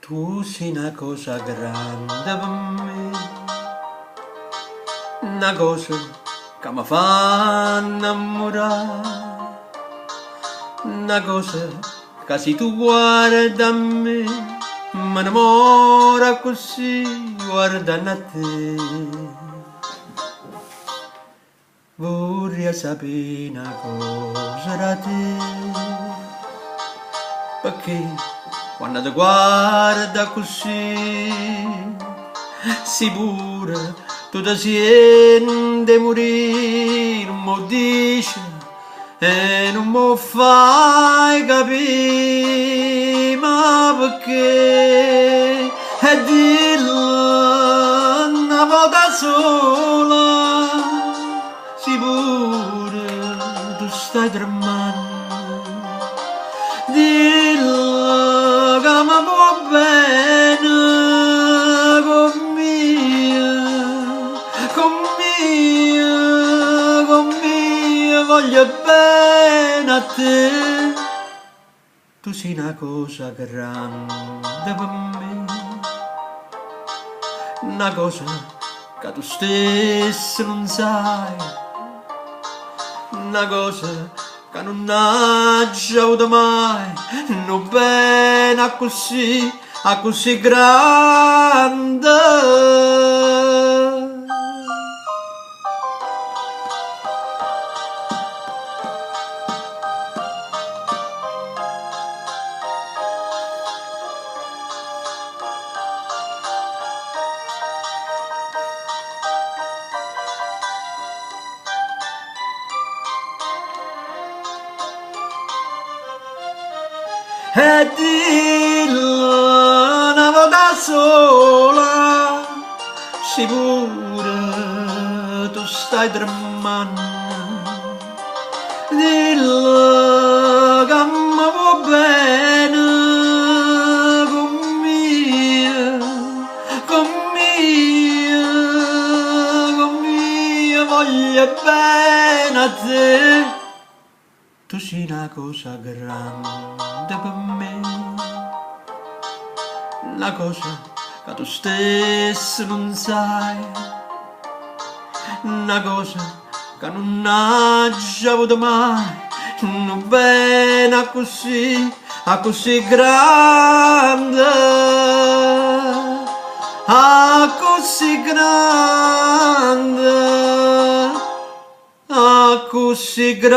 Tu si' na cosa grande pe' me, na cosa ca me fa 'nnammurà, na cosa ca si tu guarde a me, me ne moro accussì guardanno a te. Vurria sapè na cosa da te, pecché quanno te guardo accussì, si pure tu te siente 'e murì, nun m' 'o ddice e nun m' 'o fai capì, ma pecché? E dillo na vota sola, si pure tu stai tremmanno, dillo ca me vuò bene comm'io, comm'io, comm'io voglio bene a te. Tu si' na cosa grande pe' me, na cosa ca tu stesso nun sai, na cosa ca nun aggio avuto mai, nu bene accussì, accussì grande. E dillo na vota sola, si pure tu stai tremmanno, dillo ca me vuò bene comm'io, comm'io, comm'io voglio bene a te. Tu si' na cosa grande pe' me, na cosa ca tu stesso nun sai, na cosa ca nun aggio avuto mai, nu bene accussì, accussì grande, accussì grande. Accussì grande.